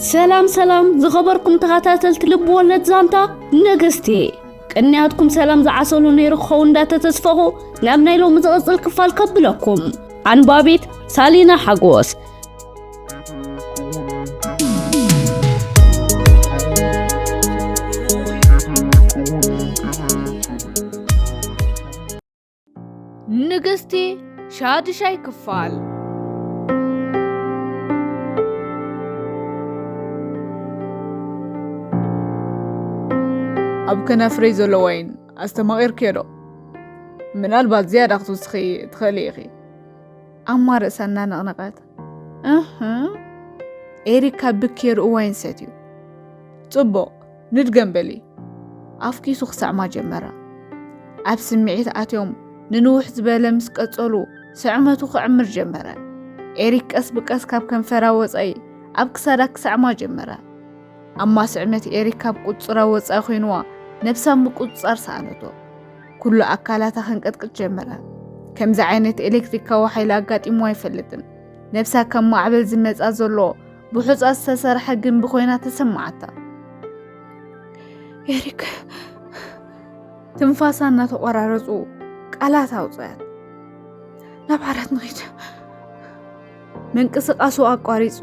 ሰላም ሰላም ዝኸበርኩም ተኸታተልቲ ልብ ወለድ ዛንታ ንግስቲ፣ ቅንያትኩም ሰላም ዝዓሰሉ ነይሩ ክኸውን እንዳተተስፈኹ ናብ ናይ ሎሚ ዝቕጽል ክፋል ከብለኩም። ኣንባቢት ሳሊና ሓጎስ። ንግስቲ ሻድሻይ ክፋል። ኣብ ከናፍረይ ዘሎ ዋይን ኣስተማቒርክዮ ዶ? ምናልባት ዝያዳ ክትውስኺ ትኽእሊ ኢኺ። ኣማ ርእሳ እናነቕነቐት፣ እህ፣ ኤሪክ ካብ ብኬርኡ ዋይን ሰትዩ። ጽቡቕ፣ ንድገም በሊ። ኣፍኪሱ ክስዕማ ጀመረ። ኣብ ስምዒት ኣትዮም ንንውሕ ዝበለ ምስ ቀጸሉ፣ ስዕመቱ ክዕምር ጀመረ። ኤሪክ ቀስ ብቀስ ካብ ከንፈራ ወጻኢ ኣብ ክሳዳ ክስዕማ ጀመረ። ኣማ ስዕመት ኤሪክ ካብ ቁጽጽራ ወጻኢ ኮይንዋ፣ ነብሳ ምቁጽጻር ሰኣነቶ። ኩሉ ኣካላታ ከንቀጥቅጥ ጀመረ። ከምዚ ዓይነት ኤሌክትሪካዊ ሓይሊ ኣጋጢሙ ኣይፈልጥን። ነብሳ ከም ማዕበል ዝመጻ ዘሎ ብሑጻ ዝተሰርሐ ግንቢ ኮይና ተሰማዓታ። ኤሪክ፣ ትንፋሳ እናተቆራረጹ ቃላት ኣውጽኣት። ናብ ዓራት ንኺድ። ምንቅስቃሱ ኣቋሪጹ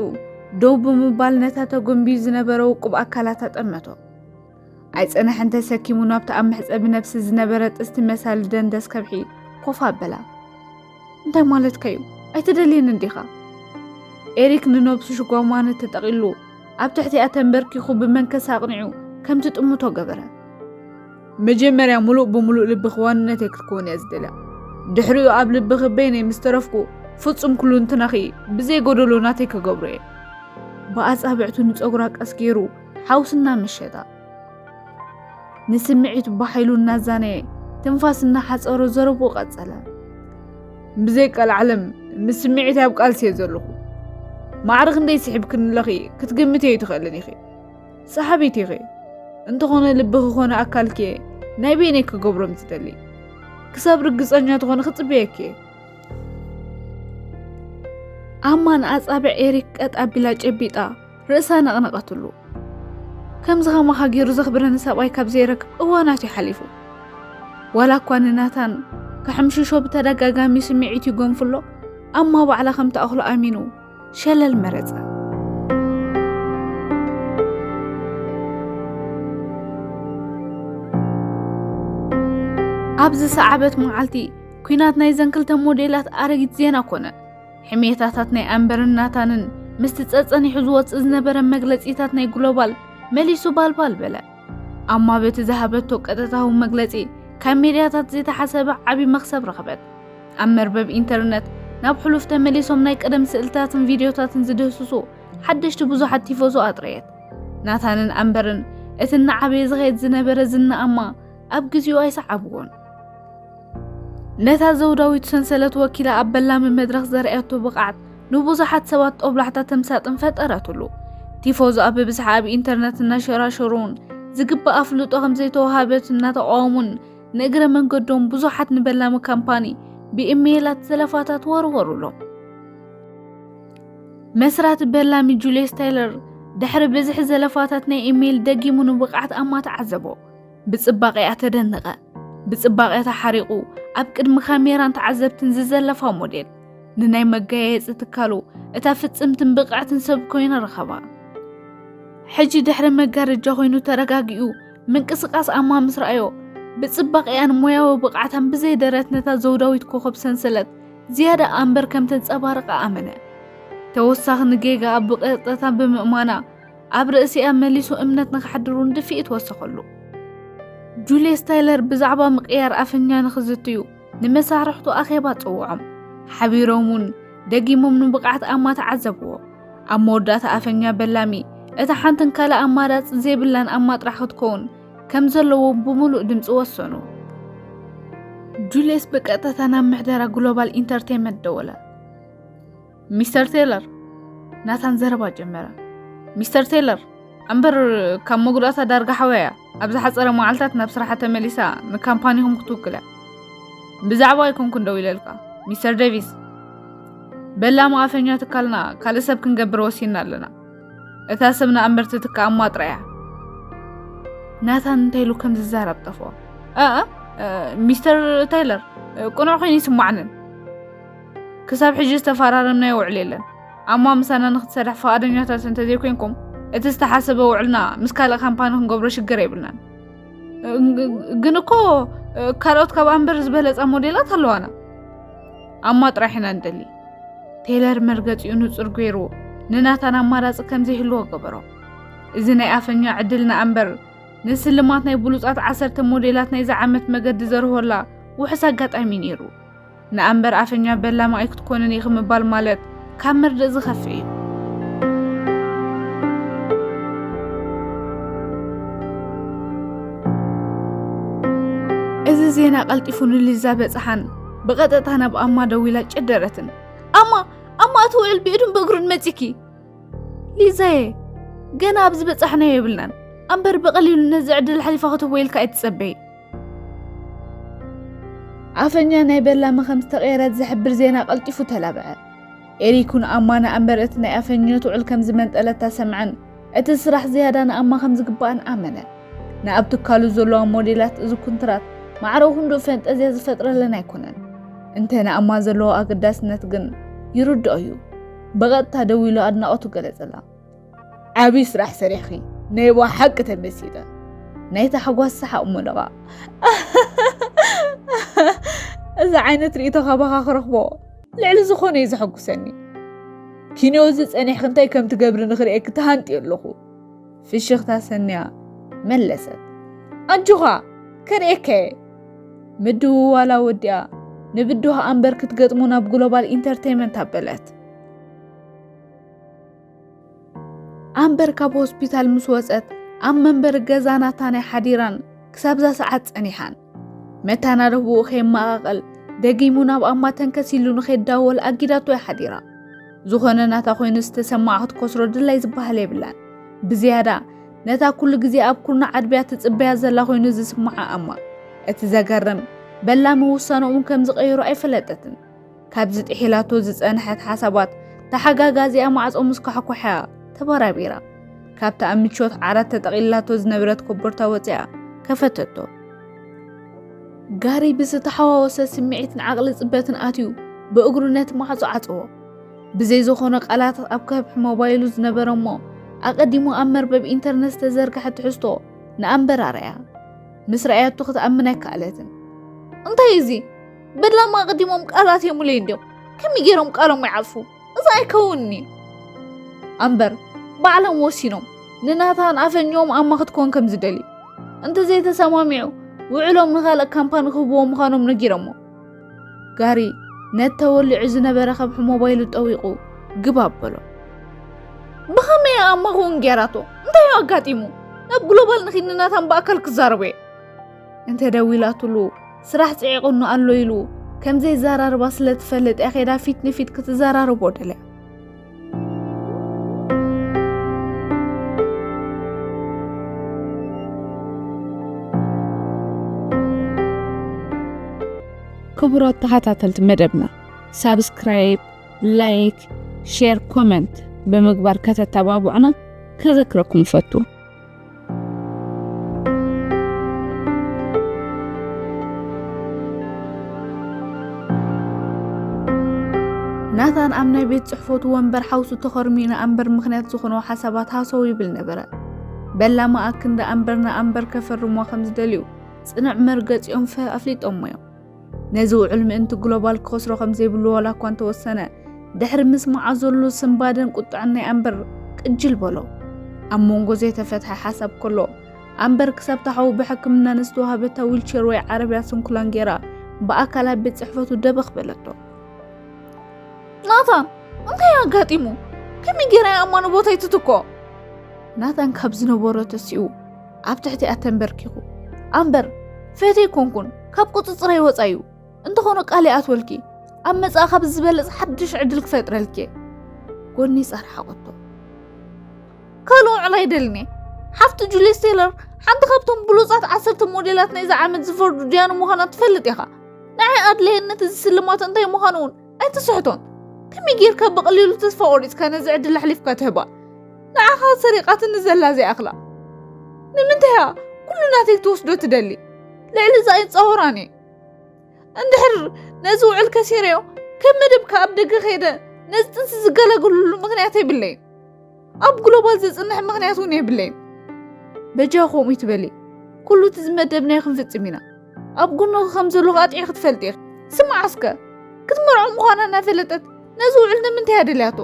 ደው ብምባል ነታ ተጎንብዩ ዝነበረ ውቁብ ኣካላታ ጠመቶ። ኣይጸነሐን ተሰኪሙ ናብቲ ኣብ መሕጸቢ ነብሲ ዝነበረ ጥስቲ መሳሊ ደንደስ ከብሒ ኮፍ ኣበላ። እንታይ ማለትካ እዩ? ኣይትደልየንን ዲኻ? ኤሪክ ንነብሱ ሽጓማነ ተጠቒሉ ኣብ ትሕቲኣ ተንበርኪኹ ብመንከስ ኣቕኒዑ ከም ትጥምቶ ገበረ። መጀመርያ ሙሉእ ብሙሉእ ልብኺ ዋንነተይ ክትከውን እየ ዝደልያ። ድሕሪኡ ኣብ ልብኺ በይነይ ምስ ተረፍኩ ፍጹም ኩሉንትናኺ ብዘይ ጎደሎ ናተይ ክገብሮ እየ። ብኣጻብዕቱ ንጸጉራ ቀስ ገይሩ ሓውስና መሸጣ። ንስምዒቱ ብሓይሉ እናዛነየ ትንፋስ እናሓጸሮ ዘረብኡ ቀጸለ። ብዘይ ቀልዓለም ምስ ስምዒት ኣብ ቃልሲ እየ ዘለኹ። ማዕረ ክንደይ ስሒብክኒ ኣለኺ ክትግምትዮ ኣይትኽእልን ኢኺ። ሰሓቢት ኢኺ። እንተኾነ ልብኺ ኮነ ኣካልኪ ናይ በይነይ ክገብሮም ዝደሊ። ክሳብ ርግጸኛ ትኾኒ ክጽበየኪ እየ። ኣማ ንኣጻብዕ ኤሪክ ቀጥ ኣቢላ ጨቢጣ ርእሳ ነቕነቐትሉ። ከምዚ ኸማኻ ገይሩ ዘኽብረኒ ሰብኣይ ካብ ዘይረክብ እዋናት እዩ ሓሊፉ። ዋላ እኳ ንናታን ክሕምሽሾ ብተደጋጋሚ ስምዒት ይጎንፍሎ፣ ኣማ ባዕላ ከም ትኣኽሎ ኣሚኑ ሸለል መረጸ። ኣብዚ ሰዓበት መዓልቲ ኲናት ናይዘን ክልተ ሞዴላት ኣረጊት ዜና ኮነ። ሕሜታታት ናይ ኣምበርን ናታንን ምስቲ ጸጸኒሑ ዝወጽእ ዝነበረ መግለጺታት ናይ ግሎባል መሊሱ ባልባል በለ። ኣማ በቲ ዝሃበቶ ቀጥታዊ መግለጺ ካብ ሜድያታት ዘይተሓሰበ ዓቢ መኽሰብ ረኽበት። ኣብ መርበብ ኢንተርነት ናብ ሕሉፍ ተመሊሶም ናይ ቀደም ስእልታትን ቪድዮታትን ዝድህስሱ ሓደሽቲ ብዙሓት ቲፎዞ ኣጥረየት። ናታንን ኣምበርን እቲ እናዓበየ ዝኸይድ ዝነበረ ዝና ኣማ ኣብ ግዜኡ ኣይሰዓብዎን። ነታ ዘውዳዊት ሰንሰለት ወኪላ ኣብ በላሚ መድረኽ ዘርኣየቶ ብቕዓት ንብዙሓት ሰባት ጦብላሕታ ተምሳጥን ፈጠረትሉ። ቲፎዞኣ ብብዝሒ ኣብ ኢንተርነት እናሸራሸሩን ዝግባእ ኣፍልጦ ከም ዘይተዋሃበት እናተቃወሙን ንእግረ መንገዶም ብዙሓት ንበላሚ ካምፓኒ ብኢሜይላት ዘለፋታት ወርወሩሎም። መስራቲ በላሚ ጁልየስ ታይለር ድሕሪ ብዝሒ ዘለፋታት ናይ ኢሜይል ደጊሙ ንብቕዓት ኣማ ተዓዘቦ። ብጽባቐኣ ተደነቐ። ብጽባቐኣ ተሓሪቑ ኣብ ቅድሚ ካሜራን ተዓዘብትን ዝዘለፋ ሞዴል ንናይ መጋየጺ ትካሉ እታ ፍጽምትን ብቕዕትን ሰብ ኮይና ረኸባ። ሕጂ ድሕሪ መጋረጃ ኮይኑ ተረጋጊኡ ምንቅስቃስ ኣማ ምስ ረኣዮ ብጽባቐኣን ሞያዊ ብቕዓታን ብዘይ ደረት ነታ ዘውዳዊት ኮኸብ ሰንሰለት ዝያዳ ኣምበር ከም ተንጸባርቓ ኣመነ። ተወሳኺ ንጌጋ ኣብ ብቐጥታ ብምእማና ኣብ ርእሲኣ መሊሱ እምነት ንኸሕድሩን ድፍኢት ወሰኸሉ። ጁልየስ ታይለር ብዛዕባ ምቕያር ኣፈኛ ንኽዝትዩ ንመሳርሕቱ ኣኼባ ጸውዖም። ሓቢሮም እውን ደጊሞም ንብቕዓት ኣማ ተዓዘብዎ። ኣብ መወዳእታ ኣፈኛ በላሚ እታ ሓንትን ካልእ ኣማራጺ ዘይብላን ኣማ ጥራሕ ክትከውን ከም ዘለዎ ብምሉእ ድምጺ ወሰኑ። ጁልየስ ብቀጥታ ናብ ምሕደራ ግሎባል ኢንተርቴይንመንት ደወለ። ሚስተር ቴይለር፣ ናታን ዘረባ ጀመረ። ሚስተር ቴይለር፣ ኣምበር ካብ መጉዳእታ ዳርጋ ሓወያ ኣብ ዝሓጸረ መዓልታት ናብ ስራሓ ተመሊሳ ንካምፓኒኹም ክትውክል እያ። ብዛዕባ ኣይኮንኩን ደው ኢለልካ ሚስተር ዴቪስ። በላሚ ኣፈኛ ትካልና ካልእ ሰብ ክንገብር ወሲንና ኣለና። እታ ሰብ ንኣምበር ትትካእ ኣማ ጥራይ እያ። ናታን እንታይ ኢሉ ከም ዝዛረብ ጠፍኦ። "እ፣ እ፣ እ፣ ሚስተር ታይለር፣ እ፣ ቅኑዕ ኮይኑ ይስማዕንን። ክሳብ ሕጂ ዝተፈራረምናዮ ውዕል የለን። ኣማ ምሳና ንክትሰርሕ ፈቓደኛታት እንተዘይኮይንኩም፣ እቲ ዝተሓሰበ ውዕልና ምስ ካልእ ካምፓኒ ክንገብሮ ሽግር የብልናን። እ፣ ግ-፣ ግን እኮ፣ እ፣ ካልኦት ካብ ኣምበር ዝበለጻ ሞዴላት ኣለዋና። ኣማ ጥራሕ ኢና ንደሊ።" ቴለር መርገጺኡ ንጹር ገይሩ ንናታን ኣማራጺ ከም ዘይህልዎ ገበሮ። እዚ ናይ ኣፈኛ ዕድል ንኣምበር ንስልማት ናይ ብሉጻት ዓሰርተ ሞዴላት ናይዚ ዓመት መገዲ ዘርሆላ ውሑስ ኣጋጣሚ ነይሩ። ንኣምበር ኣፈኛ በላማ ኣይክትኮንን ኢኺ ምባል ማለት ካብ መርድእ ዝኸፍእ እዩ። እዚ ዜና ቀልጢፉ ንሊዛ በጽሓን ብቐጥታ ናብ ኣማ ደዊላ ጨደረትን። "ኣማ፣ ኣማ፣ እቲ ውዕል ብኢዱን ብእግሩን መጺኪ። ሊዛየ፣ ገና ኣብዚ በጻሕናዮ የብልናን። ኣምበር ብቐሊሉ ነዚ ዕድል ሓሊፋ ክትህቦ ኢልካ ኣይትጸበይ።" ኣፈኛ ናይ በላሚ ከም ዝተቐየረት ዝሕብር ዜና ቀልጢፉ ተላብዐ። ኤሪኩን ኣማ ንኣምበር እቲ ናይ ኣፈኛ ውዕል ከም ዝመንጠለታ ሰምዐን፣ እቲ ስራሕ ዝያዳ ንኣማ ከም ዝግባእን ኣመነ። ንኣብ ትካሉ ዘለዋ ሞዴላት እዚ ኩንትራት ማዕረ ክንድኡ ፈንጠዝያ ዝፈጥረለን ኣይኮነን። እንተ ንኣማ ዘለዎ ኣገዳስነት ግን ይርድኦ እዩ። ብቐጥታ ደዊሉ ኣድናቖቱ ገለጸላ። "ዓብዪ ስራሕ ሰሪሕኺ፣ ናይ ብሓቂ ተመሲጠ።" ናይ ታሕጓስ ሰሓቕ ሙሉቓ። "እዚ ዓይነት ርእይቶ ካባኻ ክረኽቦ ልዕሊ ዝኾነ እዩ ዘሐጉሰኒ። ኪንዮ እዚ ጸኒሕኪ እንታይ ከም ትገብሪ ንኽርእየኪ ተሃንጥየ ኣለኹ።" ፍሽኽታ ሰንያ መለሰት። "ኣጆኻ፣ ከርእየካ እየ።" ምድውዋላ ወዲኣ ንብድሆ ኣምበር ክትገጥሞ ናብ ግሎባል ኢንተርቴይመንት ኣበለት። ኣምበር ካብ ሆስፒታል ምስ ወጸት ኣብ መንበሪ ገዛ ናታን እያ ሓዲራን ክሳብዛ ሰዓት ጸኒሓን። መተናድብኡ ከየመቓቐል ደጊሙ ናብ ኣማ ተንከስ ኢሉ ንኸይዳወል ኣጊዳቶ እያ ሓዲራ። ዝኾነ ናታ ኮይኑ ዝተሰማዓ ክትኮስሮ ድላይ ዝበሃል የብላን። ብዝያዳ ነታ ኩሉ ግዜ ኣብ ኩርናዕ ኣድብያ ትጽበያ ዘላ ኮይኑ ዝስምዓ ኣማ፣ እቲ ዘገርም በላሚ ውሳነኡን ከም ዝቐየሮ ኣይፈለጠትን። ካብዚ ጥሒላቶ ዝጸንሐት ሓሳባት ተሓጋጋዚኣ ማዕጾ ምስ ካሕኮሐያ ተበራቢራ። ካብታ ኣብ ምቾት ዓራት ተጠቕሊላቶ ዝነበረት ኮቦርታ ወጺኣ ከፈተቶ። ጋሪ ብዝተሓዋወሰ ስምዒትን ዓቕሊ ጽበትን ኣትዩ ብእግሩ ነቲ ማዕጾ ዓጸዎ። ብዘይ ዝኾነ ቃላት ኣብ ከብሒ ሞባይሉ ዝነበረ እሞ ኣቐዲሙ ኣብ መርበብ ኢንተርነት ዝተዘርግሐ ትሕዝቶ ንኣምበር ኣርኣያ። ምስ ረኣየቶ ክትኣምን ኣይከኣለትን። "እንታይ እዚ? በላማ ኣቐዲሞም ቃላት የሙለይ እንድዮም። ከመይ ገይሮም ቃሎም ይዓጽፉ? እዚ ኣይከውንን እዩ። ኣምበር ባዕሎም ወሲኖም ንናታን ኣፈኛኦም ኣማ ክትኮን ከም ዝደልዩ። እንተዘይተሰማሚዑ ውዕሎም ንኻልእ ካምፓኒ ክህብዎ ምዃኖም ነጊሮሞ።" ጋሪ ነቲ ተወሊዑ ዝነበረ ከብሒ ሞባይሉ ጠዊቑ ግብ ኣበሎ። "ብኸመይ ኣማ ክውን ገይራቶ? እንታይ እዩ ኣጋጢሙ? ናብ ግሎባል ንኺድ ንናታን ብኣካል ክዛረቦ እየ።" እንተ ደዊላትሉ ስራሕ ጽዒቑኒ ኣሎ ኢሉ ከም ዘይዘራርባ ስለ ትፈልጥ እያ ኸይዳ ፊት ንፊት ክትዘራርቦ ደልያ። ክቡራት ተኸታተልቲ መደብና፣ ሳብስክራይብ፣ ላይክ፣ ሼር፣ ኮመንት ብምግባር ከተተባብዑና ከዘክረኩም እፈቱ። ናታን ኣብ ናይ ቤት ጽሕፈቱ ወንበር ሓውሱ ተኸርሚኡ ንኣምበር ምኽንያት ዝኾኖ ሓሳባት ሃሰው ይብል ነበረ። በላማ ኣክንዲ ኣምበር ንኣምበር ከፈርሞ ከም ዝደልዩ ጽኑዕ መርገጺኦም ፈ-፣ ኣፍሊጦሞ እዮም። ነዚ ውዕል ምእንቲ ግሎባል ክኸስሮ ከም ዘይብሉ ዋላ እኳ እንተወሰነ፣ ድሕሪ ምስማዓ ዘሎ ስንባደን ቁጥዐን ናይ ኣምበር ቅጅል በሎ። ኣብ መንጎ ዘይተፈትሐ ሓሳብ ከሎ፣ ኣምበር ክሳብ ታሓው ብሕክምና ንዝተዋህበታ ዊልቸር ወይ ዓረብያ ስንኩላን ገይራ ብኣካል ኣብ ቤት ጽሕፈቱ ደበኽ በለቶ። ናታን፣ እንታይ ኣጋጢሙ? ከመይ ገይራ እያ ኣማ ንቦታይ ትትኮ? ናታን ካብ ዝነበሮ ተሲኡ ኣብ ትሕቲኣ ተንበርኪኹ። ኣምበር፣ ፈትየ ኣይኮንኩን፣ ካብ ቁጽጽረይ ወጻ እዩ። እንተኾነ ቃል ይኣትወልኪ፣ ኣብ መጻኢ ካብ ዝበለጽ ሓድሽ ዕድል ክፈጥረልኪ እየ። ጎኒ ጸርሓቆቶ። ካልእ ውዕል ኣይደልን እየ። ሓፍቲ ጁልየስ ቴይለር ሓንቲ ካብቶም ብሉጻት ዓሰርተ ሞዴላት ናይዚ ዓመት ዝፈርዱ ድያ ንምዃና ትፈልጥ ኢኻ። ንዓይ ኣድለየነት እዚ ስልማት እንታይ ምዃኑ እውን ኣይትስሕቶን። ከመይ ጌርካ ብቐሊሉ ተስፋ ቆሪጽካ ነዚ ዕድል ኣሕሊፍካ ትህባ? ንዓኻ ሰሪቓትኒ ዘላ ዘይኣኽላ ንምንታይ እያ ኩሉ ናተይ ክትወስዶ ትደሊ? ልዕሊ እዛ ኣይጻወራን እየ። እንድሕር ነዚ ውዕል ከሲረዮ ከም መደብ ካብ ደገ ከይደ ነዚ ጥንሲ ዝገላገሉሉ ምኽንያት የብለይን። ኣብ ግሎባል ዘጽንሕ ምኽንያት እውን የብለይን። በጃ ከምኡ ይትበሊ። ኩሉ እቲ ዝመደብናዮ ክንፍጽም ኢና። ኣብ ጎንኺ ከም ዘለኹ ኣጥዒ ክትፈልጢ ኢኺ። ስማዕ እስከ ክትመርዖ ምዃና እናፈለጠት ነዚ ውዕል ንምንታይ እያ ደልያቶ?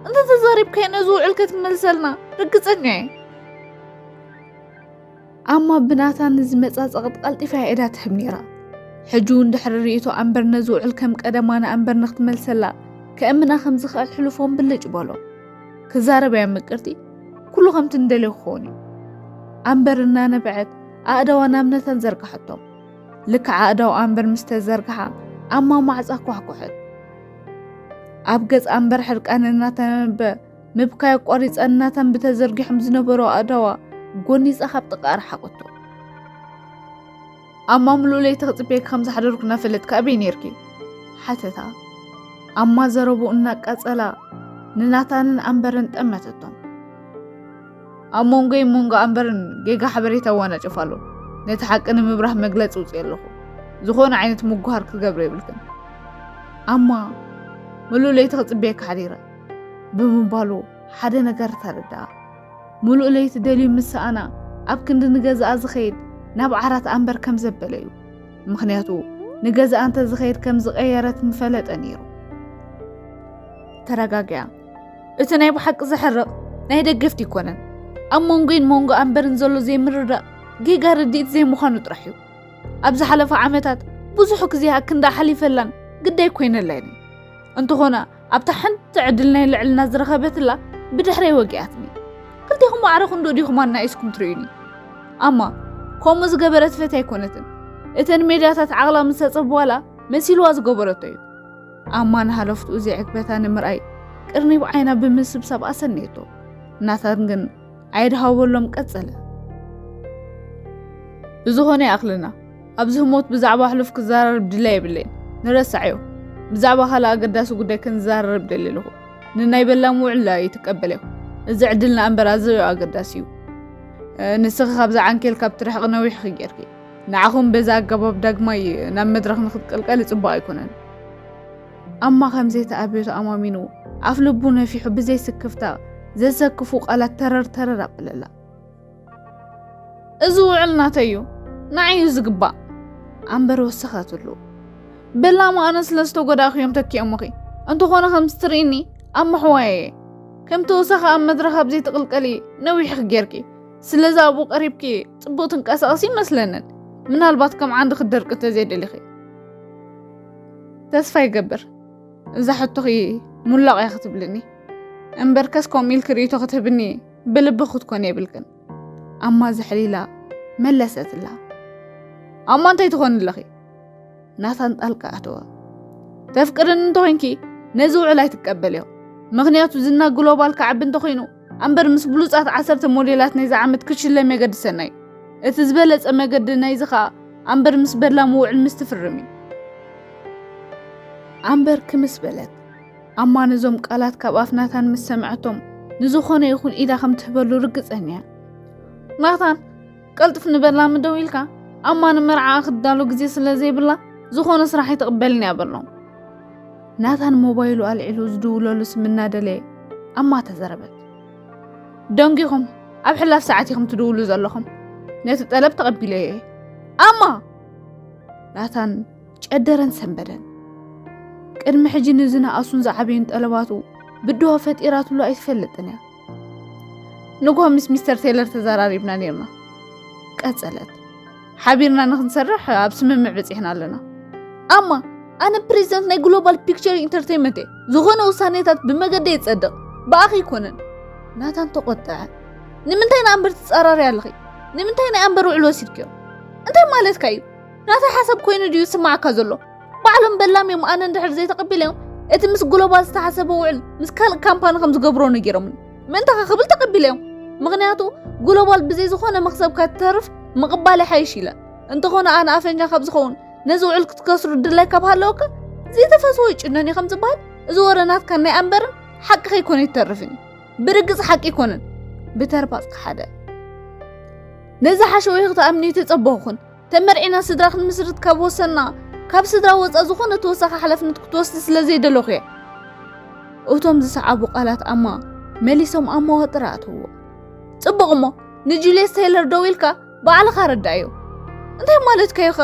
እንተ ተዛሪብካዮ ነዚ ውዕል ከትመልሰልና ርግጸኛ እየ። ኣማ ብናታን ዝመጻ ጸቕጥ ቀልጢፋ እያ ኢዳ ትህብ ነይራ። ሕጂ እውን ድሕሪ ርእይቶ ኣንበር ነዚ ውዕል ከም ቀደማ ንኣንበር ንክትመልሰላ ከእምና ከም ዝኽእል ሕልፎም ብልጭ በሎ። ክዛረብ እያ ምቅርቲ፣ ኩሉ ከምቲ እንደልዮ ክኸውን እዩ። ኣንበር እናነበዐት ኣእዳዋ ናብ ናታን ዘርግሓቶም። ልክዕ ኣእዳው ኣንበር ምስ ተዘርግሓ ኣማ ማዕጻ ኳሕኮሐት። ኣብ ገጽ ኣንበር ሕርቃን እናተነበበ ምብካይ ኣቋሪጻ እናታን ብተዘርጊሖም ዝነበሩ ኣእዳዋ ጎኒጻ ካብ ጥቓ ኣርሓቐቶ። ኣማ ምሉእ ለይቲ ክጽበየኪ ከም ዝሓደርኩ እናፈለጥኪ ኣበይ ነይርኪ? ሓተታ። ኣማ ዘረቡ እናቃጸላ ንናታንን ኣንበርን ጠመተቶም። ኣብ መንጎይ መንጎ ኣንበርን ጌጋ ሓበሬታ ኣዋናጭፍ ኣሎ። ነቲ ሓቂ ንምብራህ መግለጺ ውጽእ ኣለኹ። ዝኾነ ዓይነት ምጉሃር ክትገብሪ የብልክን። ኣማ ምሉእ ለይቲ ክጽበየኪ ሓዲረ ብምባሉ ሓደ ነገር ተረድኣ። ምሉእ ለይቲ ደልዩ ምስ ሰኣና ኣብ ክንዲ ንገዛኣ ዝኸይድ ናብ ዓራት ኣንበር ከም ዘበለ እዩ። ምኽንያቱ ንገዛኣ እንተ ዝኸይድ ከም ዝቐየረት ምፈለጠ ነይሩ። ተረጋጊኣ። እቲ ናይ ብሓቂ ዘሕርቕ ናይ ደገፍቲ ኣይኮነን። ኣብ መንጎይን መንጎ ኣንበርን ዘሎ ዘይምርዳእ ጌጋ ርድኢት ዘይምዃኑ ጥራሕ እዩ። ኣብ ዝሓለፈ ዓመታት ብዙሕ ግዜ ኣክንዳ ሓሊፈላን ግዳይ ኮይነላይን። እንተኾነ ኣብታ ሓንቲ ዕድል ናይ ልዕልና ዝረኸበትላ ብድሕረይ ወጊኣትኒ። ክልቴኹም ማዕረ ክንዶ ዲኹም ኣናኢስኩም ትርእዩኒ? ኣማ ከምኡ ዝገበረት ፈትያ ኣይኮነትን። እተን ሜዳታት ዓቕላ ምስ ተጸብዋላ መሲልዋ ዝገበረቶ እዩ። ኣማ ንሃለፍትኡ ዘይዕግበታ ንምርኣይ ቅርኒብ ዓይና ብምስብሳብ ኣሰነየቶ። ናታን ግን ኣየድሃወሎም ቀጸለ። ብዝኾነ ይኣኽለና። ኣብዚ ህሞት ብዛዕባ ሕሉፍ ክዘራረብ ድላይ የብለይን። ንረሳዕዮ። ብዛዕባ ካልእ ኣገዳሲ ጉዳይ ክንዘራረብ ደልየ ኣለኹ። ንናይ በላም ውዕል ኣይትቀበልዮ። እዚ ዕድልና እምበር ኣዝዩ ኣገዳሲ እዩ። እ፣ ንስኺ ካብዛ ዓንኬል ካብ ትርሕቂ ነዊሕኺ ጌርኪ። ንዓኹም በዚ ኣገባብ ዳግማይ ናብ መድረኽ ንክትቅልቀሊ ጽቡቕ ኣይኮነን። ኣማ ከም ዘይተኣብዮ ተኣማሚኑ፣ ኣፍ ልቡ ነፊሑ ብዘይ ስክፍታ ዘሰክፉ ቃላት ተረር ተረር ኣበለላ። እዚ ውዕል ናተይ እዩ፣ ንዓይ እዩ ዝግባእ። ኣንበር ወሰኸትሉ። በላም ኣነ ስለ ዝተጎዳእኹ እዮም ተኪኦምኺ። እንተኾነ ከምዚ ትርእይኒ ኣብ ምሕዋየ እየ። ከም ተወሳኺ ኣብ መድረኽ ኣብ ዘይትቕልቀሊ ነዊሕኺ ጌርኪ። ስለዚ ኣብኡ ቀሪብኪ ጽቡቕ ትንቀሳቐሲ ይመስለንን። ምናልባት ከም ዓንዲ ክትደርቂ እንተዘይደሊኺ። ተስፋ ይገብር እዛ ሕቶኺ ሙላቕ እያ ክትብልኒ። እምበርከስ ከምኡ ኢልኪ ርእይቶ ክትህብኒ ብልቢ ክትኮኒ የብልክን። ኣማ ዘሕሊላ መለሰትላ። ኣማ እንታይ ትኾኒ ኣለኺ? ናታን ጣልቃ ኣተወ። ተፍቅርኒ እንተኾይንኪ ነዚ ውዕል ኣይትቀበልዮ። ምኽንያቱ ዝና ግሎባል ክዓቢ እንተኾይኑ ኣምበር ምስ ብሉጻት ዓሰርተ ሞዴላት ናይዚ ዓመት ክትሽለም የገድሰና እዩ። እቲ ዝበለጸ መገዲ ናይዚ ኸኣ ኣምበር ምስ በላም ውዕል ምስ ትፍርም እዩ። ኣምበር ክምስ በለት። ኣማ ነዞም ቃላት ካብ ኣፍ ናታን ምስ ሰምዐቶም ንዝኾነ ይኹን ኢዳ ከም ትህበሉ ርግጸኛ እያ። ናታን ቀልጥፍ ንበላም ደው ኢልካ ኣማ ንመርዓኣ ክትዳሎ ግዜ ስለ ዘይብላ ዝኾነ ስራሕ ኣይትቕበልን እያ በሎ። ናታን ሞባይሉ ኣልዒሉ ዝድውለሉ ስም እናደለየ ኣማ ተዘረበት። ደንጊኹም ኣብ ሕላፍ ሰዓት ኢኹም ትድውሉ ዘለኹም። ነቲ ጠለብ ተቐቢለዮ እየ። ኣማ! ናታን ጨደረን ሰንበደን። ቅድሚ ሕጂ ንዝነኣሱን ዝዓበዩን ጠለባቱ ብድሆ ፈጢራትሉ ኣይትፈልጥን እያ። ንግሆ ምስ ሚስተር ቴይለር ተዘራሪብና ነይርና። ቀጸለት። ሓቢርና ንኽንሰርሕ ኣብ ስምምዕ በጺሕና ኣለና። ኣማ፣ ኣነ ፕሬዚደንት ናይ ግሎባል ፒክቸር ኢንተርቴይንመንት እየ። ዝኾነ ውሳኔታት ብመገደይ ይጸድቕ፣ ብኣኺ ኣይኮነን። ናታን ተቖጥዐ። ንምንታይ ንኣንበር ትጻራሪ ኣለኺ? ንምንታይ ናይ ኣንበር ውዕል ወሲድክዮ? እንታይ ማለትካ እዩ? ናተይ ሓሳብ ኮይኑ ድዩ ዝስማዓካ ዘሎ? ባዕሎም በላም እዮም ኣነ እንድሕር ዘይተቐቢለዮም፣ እቲ ምስ ግሎባል ዝተሓሰበ ውዕል ምስ ካልእ ካምፓኒ ከም ዝገብሮ ነጊሮምኒ። ምእንታኻ ክብል ተቐቢለዮም። ምኽንያቱ ግሎባል ብዘይ ዝኾነ መኽሰብ ካብ ትተርፍ ምቕባል ይሓይሽ ኢለ። እንተኾነ ኣነ ኣፈኛ ካብ ዝኸውን ነዚ ውዕል ክትከስሩ ድላይ ካብ ሃለወካ ዘይተፈስዎ ይጭነን እዩ ከም ዝበሃል፣ እዚ ወረ ናትካን ናይ ኣንበርን ሓቂ ከይኮነ ይተርፍን እዩ። ብርግጽ ሓቂ ኣይኮነን። ብተርባጽ ሓደ። ነዚ ሓሸውየ ክትኣምኒ ተጸበኹን። ተመርዒና ስድራ ክንምስርት ካብ ወሰና፣ ካብ ስድራ ወጻ ዝኾነ ተወሳኺ ሓላፍነት ክትወስድ ስለ ዘይደለኹ እየ። እቶም ዝሰዓቡ ቃላት ኣማ መሊሶም ኣብ መዋጥር ኣተዎ። ጽቡቕ እሞ፣ ንጁልየስ ቴይለር ደዊልካ ባዕልኻ ረዳእዮ። እንታይ ማለት ከይኸ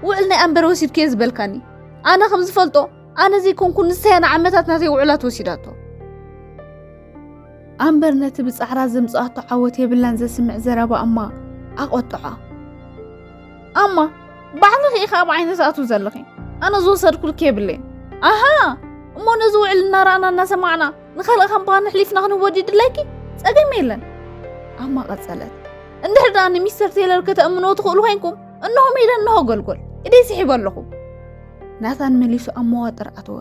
ውዕል ናይ ኣምበር ወሲድከዮ ዝበልካኒ? ኣነ ከም ዝፈልጦ፣ ኣነ ዘይኮንኩ ንሳያ ንዓመታት ናተይ ውዕላት ወሲዳቶ። ኣምበር ነቲ ብጻዕራ ዘምጽኣቶ ዓወት የብላን ዘስምዕ ዘረባ ኣማ ኣቖጥዖ። ኣማ፣ ባዕልኺ ኢኻ ኣብ ዓይነ ትኣትው ዘለኺ። ኣነ ዝወሰድኩልኪ የብለይን። ኣሃ፣ እሞ ነዚ ውዕል እናረኣና እናሰማዕና ንኻልእ ካምፓኒ ኣሕሊፍና ክንህቦ ድዩ ድላይኪ? ጸገም የለን። ኣማ ቀጸለት። እንድሕር ደኣ ንሚስተር ቴይለር ከተእምንዎ ትኽእሉ ኮይንኩም፣ እንሆ ሜዳ፣ እንሆ ጎልጎል። ኢደይ ስሒበ ኣለኹ። ናታን መሊሱ ኣብ መዋጥር ኣተወ።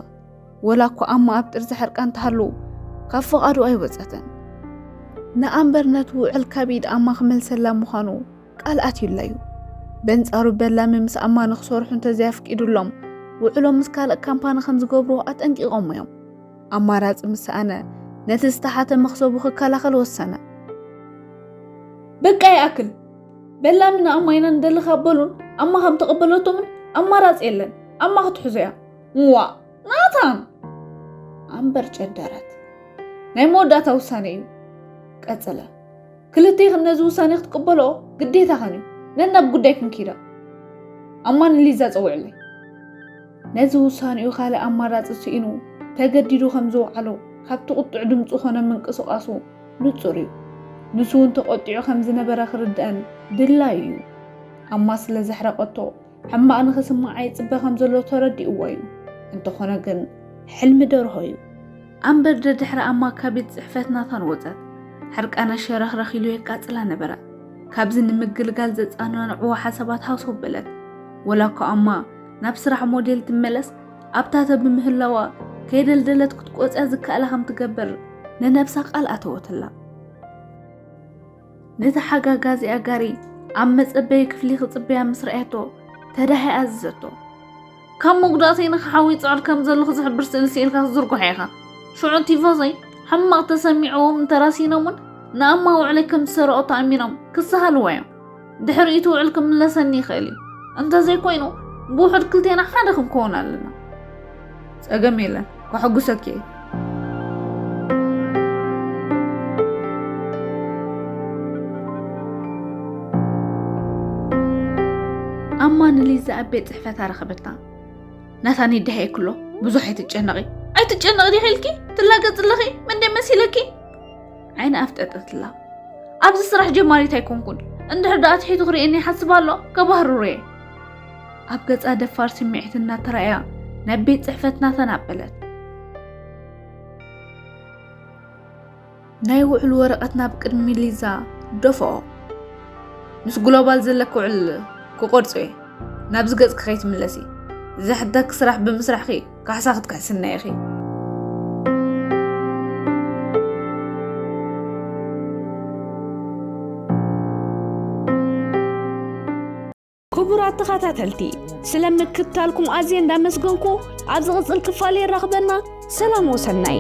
ወላ እኳ ኣማ ኣብ ጥርዚ ሕርቃን ተሃሉ፣ ካብ ፍቓዱ ኣይወጸትን። ንኣምበር ነቲ ውዕል ካብ ኢድ ኣማ ክመልሰላ ምዃኑ ቃል ኣትዩላ እዩ። በንጻሩ በላሚ ምስ ኣማ ንኽሰርሑ እንተዘይኣፍቂዱሎም፣ ውዕሎም ምስ ካልእ ካምፓኒ ከም ዝገብሩ ኣጠንቂቖም እዮም። ኣማራጺ ምስ ሰኣነ፣ ነቲ ዝተሓተ መኽሰቡ ክከላኸል ወሰነ። በቃ ይኣክል። በላሚ ንኣማ ኢና ንደሊ ካብ በሉን፣ ኣማ ከም ተቐበለቶምን ኣማራጺ የለን። ኣማ ክትሕዞ እያ። እዋ፣ ናታን! ኣምበር ጨደረት። ናይ መወዳእታ ውሳኔ እዩ። ቀጸለ። ክልቴኽን ነዚ ውሳኔ ክትቅበልኦ ግዴታኽን እዩ። ነናብ ጉዳይክን ኪዳ። ኣማ ንሊዛ ጸውዕለይ። ነዚ ውሳኔኡ ካልእ ኣማራጺ ስኢኑ ተገዲዱ ከም ዝወዓሎ ካብቲ ቁጡዕ ድምጹ ኾነ ምንቅስቓሱ ንጹር እዩ። ንሱ እውን ተቖጢዑ ከም ዝነበረ ክርድኣን ድላዩ እዩ። ኣማ ስለ ዘሕረቐቶ ሕማቕ ንኽስምዓ ይጽበ ከም ዘሎ ተረዲእዎ እዩ። እንተኾነ ግን ሕልሚ ደርሆ እዩ። ኣምበር ደድሕሪ ኣማ ካብ ቤት ጽሕፈት ናታን ወጸት። ሕርቃና ሸረኽረኽ ኢሉ የቃጽላ ነበረ። ካብዚ ንምግልጋል ዘጻናንዕዋ ሓሳባት ሃውሰው በለት። ወላ እኳ ኣማ ናብ ስራሕ ሞዴል ትመለስ፣ ኣብታተ ብምህላዋ ከይደልደለት ክትቆጽያ ዝከኣላ ከም ትገብር ንነብሳ ቃል ኣተወትላ። ነቲ ሓጋጋዚኣ ጋሪ ኣብ መጸበዪ ክፍሊ ክጽበያ ምስ ረኣየቶ፣ ተዳሂ ኣዘዘቶ። ካብ መጉዳእተይ ንኽሓዊ ጽዕር ከም ዘለኹ ዝሕብር ስእሊ ስኢልካ ክትዝርግሖ ኢኻ። ሽዑ ቲፎዞይ ሕማቕ ተሰሚዕዎም እንተራሲኖምን ንኣማ ውዕለይ ከም ዝሰረቐቶ ኣሚኖም ክሰሃልዎ እዮም። ድሕሪኡ እቲ ውዕል ክምለሰኒ ይኽእል እዩ። እንተዘይኮይኑ፣ ብውሑድ ክልቴና ሓደ ክንከውን ኣለና። ጸገም የለን፣ ከሐጉሰኪ እየ። ኣማ ንሊዛ ኣብ ቤት ጽሕፈት ኣረኸበታ። ናታን ይደሃየክሎ፣ ብዙሕ ኣይትጨነቒ። ኣይትጨነቒ ዲኺ ኢልኪ? ትላገጽ ኣለኺ? መን ደይ መሲለኪ? ዓይኒ ኣፍጠጠትላ። ኣብዚ ስራሕ ጀማሪት ኣይኮንኩን። እንድሕር ደኣ ትሒቱ ክርእየኒ ይሓስብ ኣሎ፣ ከባህርሮ እየ። ኣብ ገጻ ደፋር ስምዒት እናተራእያ ናብ ቤት ጽሕፈት ናታን ኣበለት። ናይ ውዕል ወረቐት ናብ ቅድሚ ሊዛ ደፍኦ። ምስ ግሎባል ዘለኪ ውዕል ክቆርጾ እየ። ናብዚ ገጽኪ ከይትምለሲ። ዝሕተኪ ስራሕ ብምስራሕኪ ካሕሳ ክትክሕስና ኢኺ። ክቡራት ተኸታተልቲ፣ ስለ ምክትታልኩም ኣዝየ እንዳመስገንኩ፣ ኣብ ዝቕጽል ክፋል የራኽበና። ሰላም ወሰናይ።